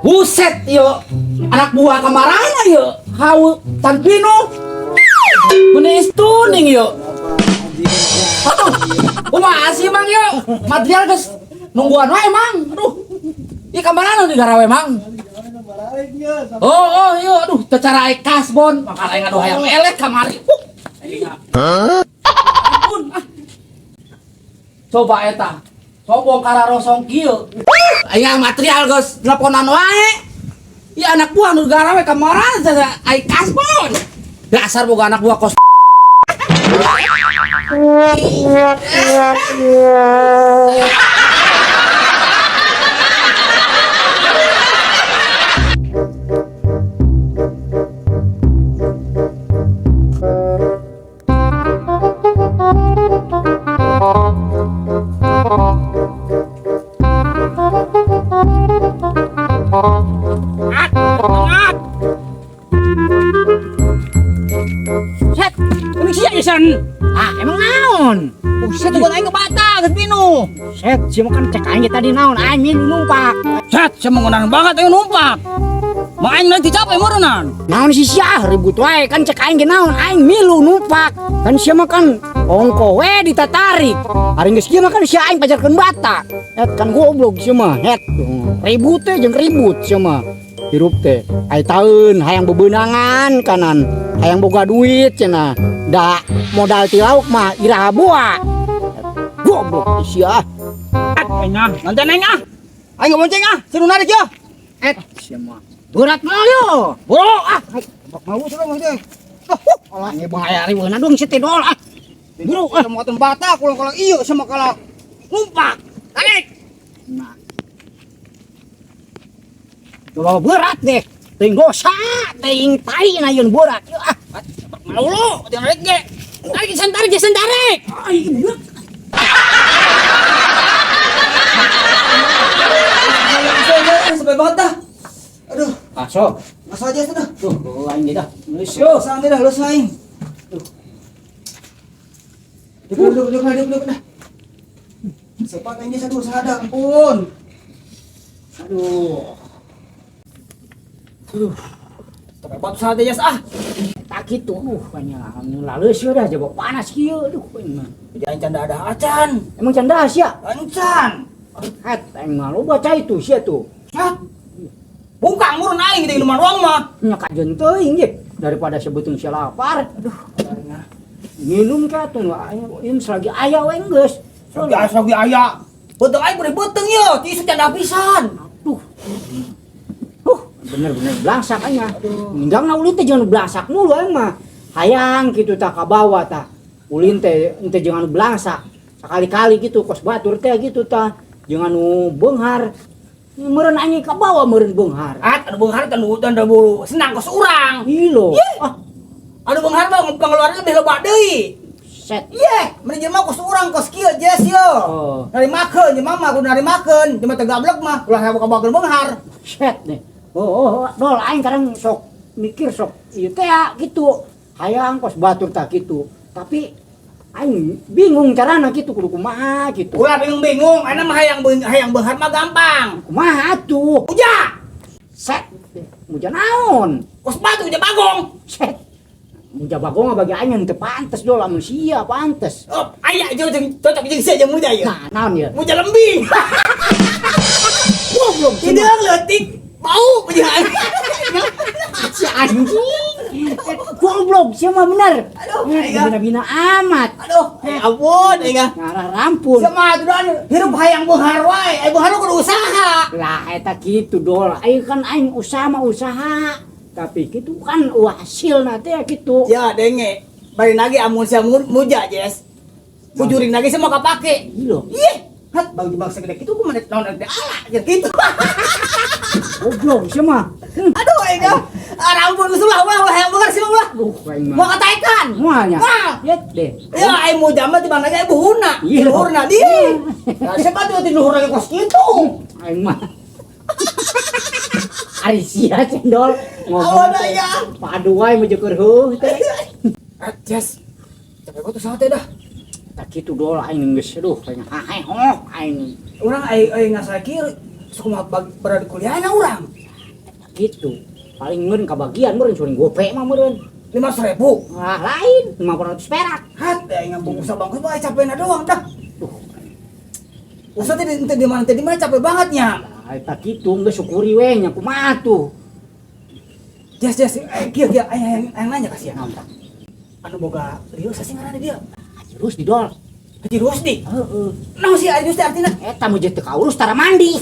Buset yo, anak buah kamarana yo, hau tanpino. Meni tuning yo. Aduh, kumaha sih Mang yo? Material geus nungguan wae Mang. Aduh. Ieu kamarana di garawe Mang? Oh, oh, yo, aduh, secara aing kasbon, maka aing aduh hayang elek kamari. Hah? Ampun, ah. Coba eta. Sombong kararosong kieu. Aing material geus teleponan wae. Ieu anak buah nu garawe kamarana aing kasbon. Dasar boga anak buah kos. Set, ini sia Jason. Ah, emang naon? Buset, tuh aing ngebata geus pinu. Set, sia mah kan cek aing tadi naon? Aing milu numpak. Set, sia mah ngeunaan banget aing numpak. Mah aing nanti capek meureunnan. Naon sih sia ribut wae kan cek aing ge naon? Aing milu numpak. Kan sia mah kan ongko we ditatarik. Ari geus kieu mah kan sia aing pajarkeun bata. Het kan goblok sia mah, het. Ribut teh jeung ribut sia mah. Hirup teh ai taeun hayang bebeunangan kanan, hayang boga duit cenah. Da modal ti lauk mah iraha boa. Goblok sia. Aing ah, nonton aing ah. Aing bonceng ah, seru narik ya. Et sia mah. Berat mah yo. Bro ah. Mau sudah mau teh. Alah ini bahaya riweuhna dong si tidol ah. Bro, ah mau bata kulang-kulang ieu sama kalah numpak. Tarik. Nah. Coba berat deh. Ting dosa, ting tai na yeun berat. Yeuh ah. Mau lu, jangan narik ge. Tarik Jason, tarik Jason, tarik. Ai berat. Sampai banget dah. Aduh, Masuk. masuk aja sudah. Tuh, aing ge dah. Geus Yo, santai dah, lu saing. Duduk, duduk, duduk, duduk, duduk dah. Sepak ini satu sada, ampun. Aduh. Aduh. Sampai batu sada jas ah. Tak kitu banyak laleus dah jaba panas kieu aduh aing mah. Jangan canda ada acan. Emang canda sia? Ancan. Het aing mah loba cai tuh sia tuh. Hah? Bungkang murun aing teh minuman ruang mah. Nya kajeun teuing ge daripada sebetung sia lapar. Aduh. Minum ka tuh aing selagi aya we geus. Selagi aya selagi aya. Beuteung aing beureum beuteung ye, ti canda pisan. Aduh. Bener-bener belangsak aing mah. Ninggang na ulin teh jangan belangsak mulu aing mah. Hayang kitu tah ka bawah tah. Ulin teh ente jangan belangsak. Sakali-kali gitu kos batur teh gitu tah. Jangan nu beunghar. Meureun aing ka bawah meureun beunghar. Ah, anu beunghar kan nu tanda buru senang kos urang. Ilo. Ah. Anu beunghar mah pengeluaran lebih loba deui. Set. Ye, mending jelema kos urang kos kieu jes yo. Oh. Narimakeun jelema mah kudu narimakeun, jelema teh gablek mah ulah kabakeun beunghar. Set nih. Oh, oh, dol aing kadang sok mikir sok ieu teh ya, gitu. Hayang kos batur tah gitu. Tapi aing bingung carana gitu kudu kumaha gitu. Ulah bingung-bingung, ayeuna mah hayang hayang beunghar mah gampang. Kumaha atuh? Uja. Set. Muja naon? Kos batu uja bagong. Set. Muja bagong mah bagi aing teu pantes dol lamun sia pantes. Oh, aya jeung cocok jeung sia jeung muja ieu. Nah, naon ieu? Muja lembing. Goblok. Hideung leutik. Bau punya aing. Si anjing. Goblok sia mah bener. Aduh, aing. Bina-bina amat. Aduh, ampun aing. Ngarah rampun. Sama atuh hirup hayang beunghar wae. Ai beunghar kudu usaha. Lah eta kitu dol. Aing kan aing usaha mah usaha. Tapi kitu kan hasilna teh kitu. Ya denge. Bari nage amun sia muja Jes. Bujuring nage sia mah kapake. Iya. Ih, hat bang bangsa gede kitu kumaha naon teh ala jeung kitu. Goblok sia mah. Aduh aing ah. Ampun geus ulah ulah ulah hayang beunghar sia ulah. Aduh aing mah. Mau kataekan. Moal nya. Moal. Yet deh. Ya aing muja mah di mana ge buhuna. Iya. Luhurna di. Nah, siapa tuh di luhur lagi kos kitu. Aing mah. Ari sia cendol ngomong Awan teh. aya. Padu wae mah jeukeun heuh teh. Ah, Jes. Capek gua tuh sate dah. Tak kitu dol aing geus aduh aing hahehoh aing. Urang aing aing ngasakir suka mah berada kuliahna urang. Gitu. Paling meureun kabagian meureun suring gope mah meureun. 500 ribu. Wah, lain 500 perak. Hat, aing ngambung usah bangkus mah capekna doang dah. Usah teh di mana teh di mana capek banget nya. Lah eta kitu geus syukuri we nya kumaha tuh. Jas jas, eh kieu kieu aing aing aing nanya ka sia. Naon tah? Anu boga Rio sih ngaranna dia? Haji Rusdi dol. Haji Rusdi. Heeh. Naon sih Haji Rusdi artina? Eta mah teu kaurus tara mandi.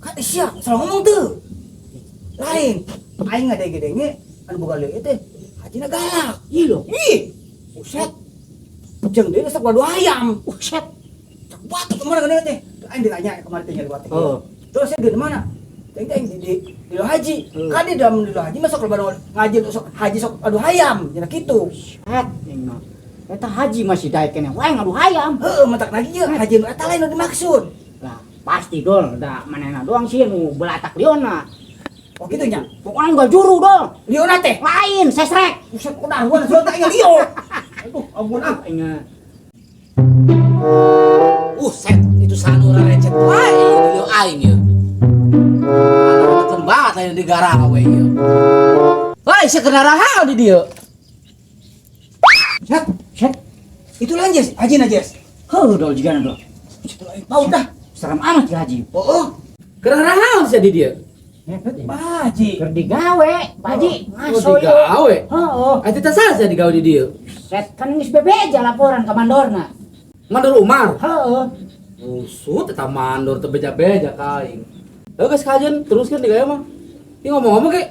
Kan sia salah ngomong tuh. Lain. Aing ngadenge-denge anu boga lieu teh hajina galak. Ih lho. Ih, buset. Jeung deui sok ngadu ayam. Buset. Cak batuk kemana geuning teh. Aing ditanya kemarin teh nyari teh. Heeh. Terus saya di mana? Teh aing di haji. Heeh. Kan di dalam di haji masuk lebaran ngaji sok haji sok adu hayam, cenah kitu. Set aing mah. Eta haji masih daek keneh wae ngadu hayam. Heeh, matak lagi ye haji nu eta lain nu dimaksud. Lah, pasti dol, da manehna doang sih nu belatak liona. Oh kitu nya. Pokoknya enggak juru dol. Liona teh. Lain, sesrek. Buset udah gua sudah tak lio. Aduh, ampun ah. Aing mah. Set itu sanura recet wae di lieu aing ye. Aduh, banget lain di garawe ye. Wah, sia kenarahan di dieu. Set, Set. itu lain Jes, haji na Jes. Heuh dol jigana dol. Itu lain bau dah. Serem amat ya haji. Oh, oh. Kenarahan sia di dieu. Pak Haji. Keur digawe, Pak Haji. Oh, digawe. Heeh. Atuh teh saha sia digawe di dieu? Set kan geus bebeja laporan ka mandorna. Mandor Umar. Heeh. Usut eta mandor teu beja-beja ka aing. Heuh geus kajeun teruskeun digawe mah. Ieu ngomong-ngomong ge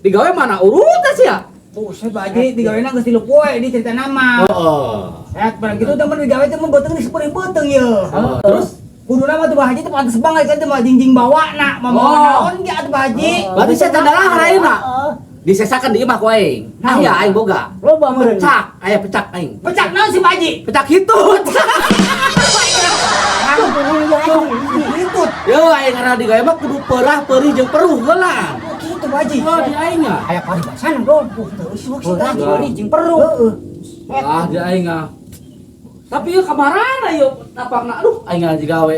digawe mana urutan sia? Buset, Pak Haji, digawena geus 3 poe di cerita nama. Heeh. Eh, barang gitu temen digawe teh mun beuteung disepeuring beuteung ye. Heeh, terus kudu nama tuh Pak Haji teh pantes banget kan teh mah jingjing bawa na, mau Oh. naon ge atuh Pak Haji. Berarti saya tanda lahar ayeuna. Heeh. Disesakan di imah ku aing. Naon? Aya aing boga. Loba meureun. Pecak, aya pecak aing. Pecak naon sih Pak Haji? Pecak hitut. Hitut. Yo aing ngaranna digawe mah kudu perah, perih jeung peruh heula. Oh, gitu Pak Haji. Oh, di aing ah. Aya paribasan dol. Terus sih Perah, Haji. perih jeung peruh. Heeh. Ah, di aing ah. Tapi ieu kamarana ieu napakna aduh aing ngaran digawe.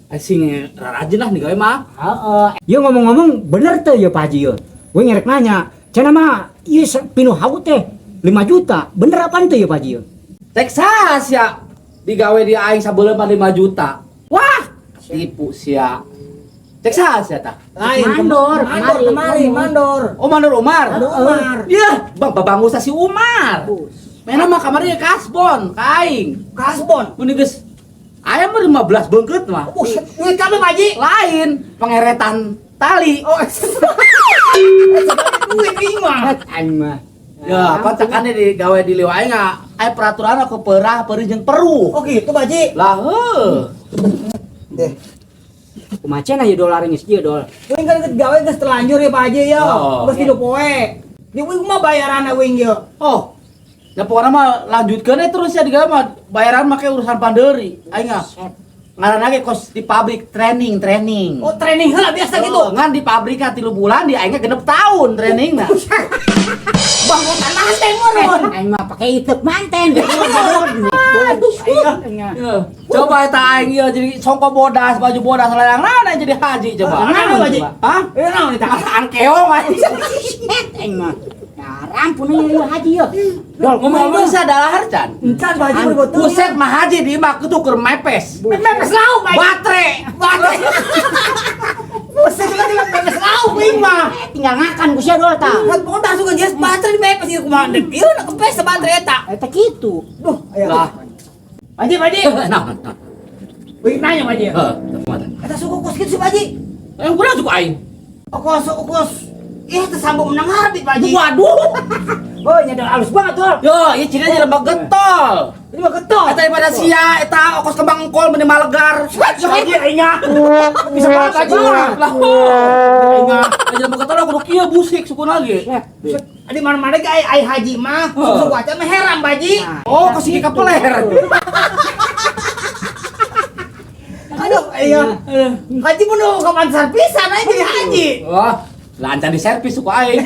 Aing sing rarajin lah digawe mah. Heeh. Ieu ngomong-ngomong bener teh ieu Pak Haji ieu. Gue ngerek nanya, cenah mah ieu pinuh hawu teh 5 juta. Bener apaan teh ieu Pak Haji ieu? Texas ya digawe di aing sabulan mah 5 juta. Wah, tipu sia. Texas ya tah. Lain Mandor, mandor kemari, kemari, ngomong. mandor. Oh, mandor Umar. Mandor Umar. Iya, Bang babangus si Umar. Mena mah kamarnya kasbon, ka aing. Kasbon. Mun geus aya mah 15 beungkeut mah. Buset, duit kami Pak Haji. Lain pengeretan tali. Oh, duit ieu mah. Het aing mah. Ya, apa cakane digawe di lieu aing ah, aya peraturan aku perah, perih jeung peruh. Oh gitu Pak Haji. Lah heuh. Deh. Kumaha cenah ieu dolar geus ieu dol. Wing kan geus gawe geus terlanjur ya Pak Haji ya. Oh. Geus 3 poe. Di wing mah bayaranna wing ye. Oh. Ya pokoknya mah lanjutkeun we terus ya digawe mah bayaran make urusan panderi. Aing ah. Ngaranna ge kos di pabrik training training. Oh training heula biasa gitu. Oh, ngan di pabrik 3 bulan di aing 6 tahun trainingna. Bangkotan manten meureun. Aing mah pake itek manten. Aduh, aing mah. Ya. Coba eta aing ieu jadi songko bodas, baju bodas layang naon aing jadi haji coba. Naon, Haji? Hah? Eh naon eta? Alaan keong aing. Het aing mah. Ya rampun ieu haji ieu. Dol, Ngomong-ngomong saya dalahar can. Encan Pak Haji betul. Buset mah haji di imah kudu keur mepes. Mepes lauk Pak Haji. Batre. Batre. Buset juga di mepes lauk wing mah. Tinggal ngakan ku sia dol tah. Kan pokoknya langsung geus batre di mepes ieu kumaha deuk. Ieu na kepes batre eta. Eta kitu. Duh, aya. Lah. Pak Haji, Pak Haji. Nah, nah. Wing nanya Pak Haji. Heuh, kumaha teh? Eta suku kos kitu sih Pak Haji. Yang kurang suku aing. Okos okos. Ih, tersambung menang harbit Pak Haji. Waduh. Oh, nya dol halus banget dol. Yo, ieu cina jelema getol. Ini mah getol. Eta daripada sia eta okos kembang engkol meni malegar. Haji aing ah. Bisa banget Pak Haji. Lah. Aing ah, jelema getol kudu kieu busik sukuna ge. Buset, di mana-mana ge ai ai haji mah, susu waca mah heran Pak Haji. Oh, kos iki kapeler. Aduh, iya. Haji pun nu kapan pisan aing jadi haji. Wah, lancar di servis suku aing.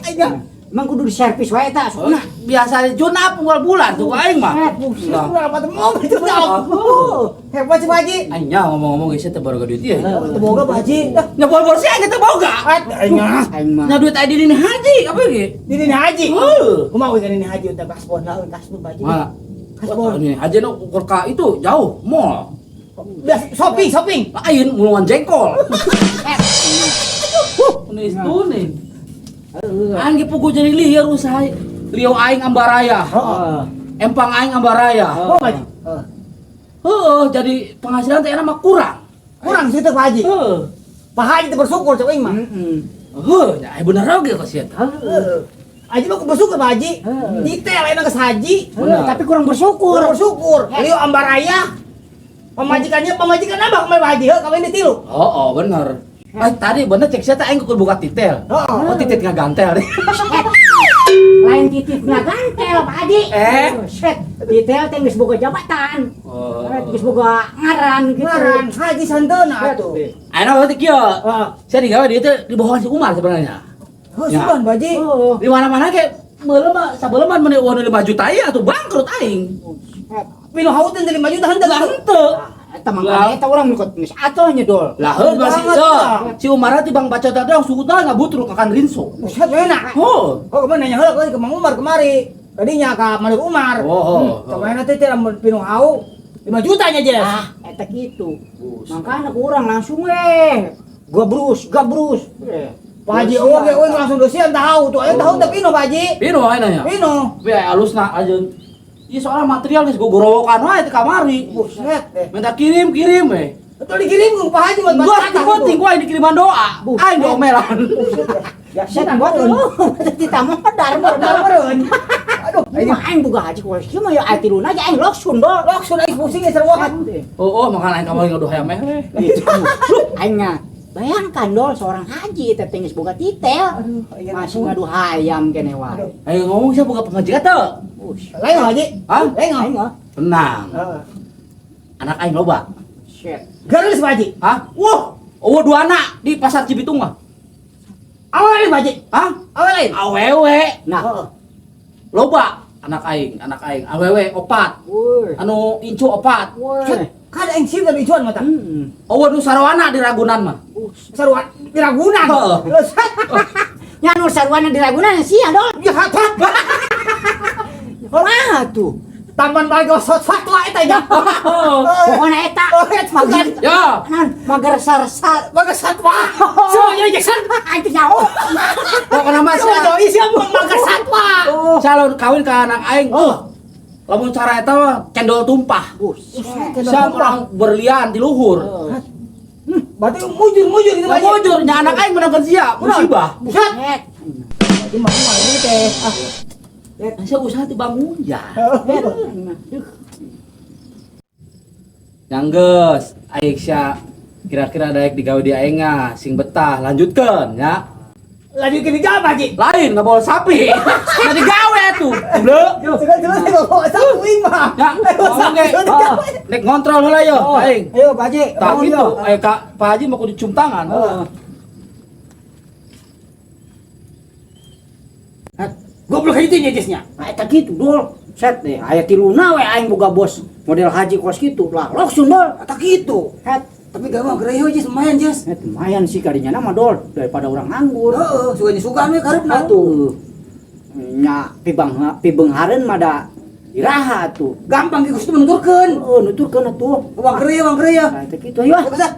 Aing ah. Emang kudu diservis wae eta sukuna. Biasa tune up unggal bulan tuh aing mah. Buset. Lah. Berapa tuh mobil itu tahu. Hebat sih Pak Haji. Aing nya ngomong-ngomong geus teh baru duit ieu. Teu boga Pak Haji. Dah. Nya bor-bor sih aing teh boga. Aing mah. Aing mah. Nya duit aing di ini haji apa ge? Di ini haji. Heuh. Kumaha we ini haji untuk kasbon lah, kasbon Pak Haji. Mana? Kasbon. Ini haji nu ukur ka itu jauh mall. Biasa shopping, shopping. Lain mulungan jengkol. Huh, ini itu nih. Aing ge puguh jadi liar usaha. Lio aing Ambaraya. Heeh. Empang aing Ambaraya. Oh, Pak Haji. Heeh. Heeh, jadi penghasilan teh enak mah kurang. Kurang sih itu Pak Haji. Heeh. Pak Haji itu bersyukur cek aing mah. Heeh. Heeh, nya bener oge kok sia. Heeh. Haji mah bersyukur Pak Haji. Detail enak geus haji. Bener. Tapi kurang bersyukur. Kurang bersyukur. Lio Ambaraya. Pemajikannya pemajikan abah kemarin Pak Haji, heuh kawin di tilu. Oh, oh bener. Ah, tadi bener cek sia teh aing kudu buka titel. Heeh. Oh, titit ngagantel. Lain tititnya gantel Pak Haji. Eh. Set, titel teh geus boga jabatan. Oh. Geus boga ngaran gitu. Ngaran haji santeuna atuh. Ayeuna berarti kieu. Heeh. Saya digawe dia teh dibohongan si Umar sebenarnya. Heuh, Ya. sugan Pak Haji. Oh. Di mana-mana kayak meuleum mah sabeuleman mun eueuh 5 juta ieu atuh bangkrut aing. Pinu hauteun teh 5 juta henteu. Lah henteu. Eta mangkana eta urang nu geus atoh nya dol. Lah heuh masih Banget, so. lah. Si Umar teh bang bacot teh sukutna ngabutruk akan rinso. Buset enak. Oh. Oh, kemana nanya heula ke Mang Umar kemari. Tadinya ka Manur Umar. Oh, oh, oh. Kemana teh teh lamun pinu hau 5 juta nya Jes. Ah, eta kitu. Mangkana ku urang langsung we. Gabrus, gabrus. Eh. Pak Haji eueuh ge eueuh langsung deusian tahu tuh. Aya tahu teh pinu Pak Haji. Pino ayeuna nya. Pinu. Tapi aya alusna ajeun. Ieu soalnya material geus gogorowokan wae teh kamari. Buset deh. Minta kirim-kirim we. Betul dikirim ku Pak Haji buat Gua penting gua dikiriman doa. Aing diomelan. Ya, Set buat lu. Tidak modar, modar. meureun. Aduh, Aing mah aing boga haji kuas kieu mah ya aing tiluna aja aing loksun dol. Loksun aing pusing ya sarua. Oh, oh makan aing kamari ngaduh hayam meh. Aing nya bayangkan dol seorang haji teh geus boga titel. Aduh, aing Masih ngadu hayam kene wae. Ayo ngomong siapa boga pemajikan teu? Lain Haji. Hah? Lain. Aing mah. Tenang. Heeh. Anak aing loba. Shit. Garis Pak Haji. Hah? Wah, oh dua anak di pasar Cibitung mah. Awal lain Pak Haji. Hah? Awal lain. Awewe. Nah, Heeh. Loba anak aing awewe opat. woi. Anu incu opat. Woi. Kada aing sim tapi icuan mata. Heeh. Oh, nu sarwana di Ragunan mah. Saruan di Ragunan. Heeh. Nya nu sarwana di Ragunan sia dol. Ya hat. Kumaha tuh? Taman Margo Satwa eta nya. Pokona eta Oh, eta mager. Ya. Nan mager sar-sar. Margo Satwa. Semuanya Jackson. Aing teh nyaho. Pokona mah Semua sia. doi siapa Margo Satwa. Calon kawin ke anak aing. Oh. Lamun cara eta mah cendol tumpah. Buset. Sia orang berlian di luhur. Berarti mujur-mujur gitu Lah mujur nya anak aing menangkan sia, musibah. Buset. Set. Berarti mah mah ini teh. Ah. Sia usaha teh bangun ya. Nyanggeus, aing sia kira-kira daek digawe di aing ah, sing betah lanjutkeun ya. Lanjutkeun di jalan Pak Haji. Lain ngabawa sapi. Nah digawe tuh. Bleu. Segala jelas saya sapu mah. Ya, ngomong ge. Nek ngontrol heula yo, aing. Ayo Pak Haji. Tak gitu, eh Kak Pak Haji mau kudu cium tangan. Goblok itu nya Jesnya. Nah, eta kitu dol. Set deh, aya tiluna we aing boga bos model haji kos kitu lah. Loksun dol. Eta kitu. Het. Tapi gak mau gerejo Jes lumayan Jes. Het lumayan sih kadinya nama dol daripada orang nganggur. Heeh, sugan sugan we kareupna tuh. Atuh. Nya pibang pibenghareun mah da iraha atuh. Gampang ge kudu nuturkeun. Oh, nuturkeun atuh. Uang gerejo, uang gerejo. Nah, eta kitu ayo ah. Bisa.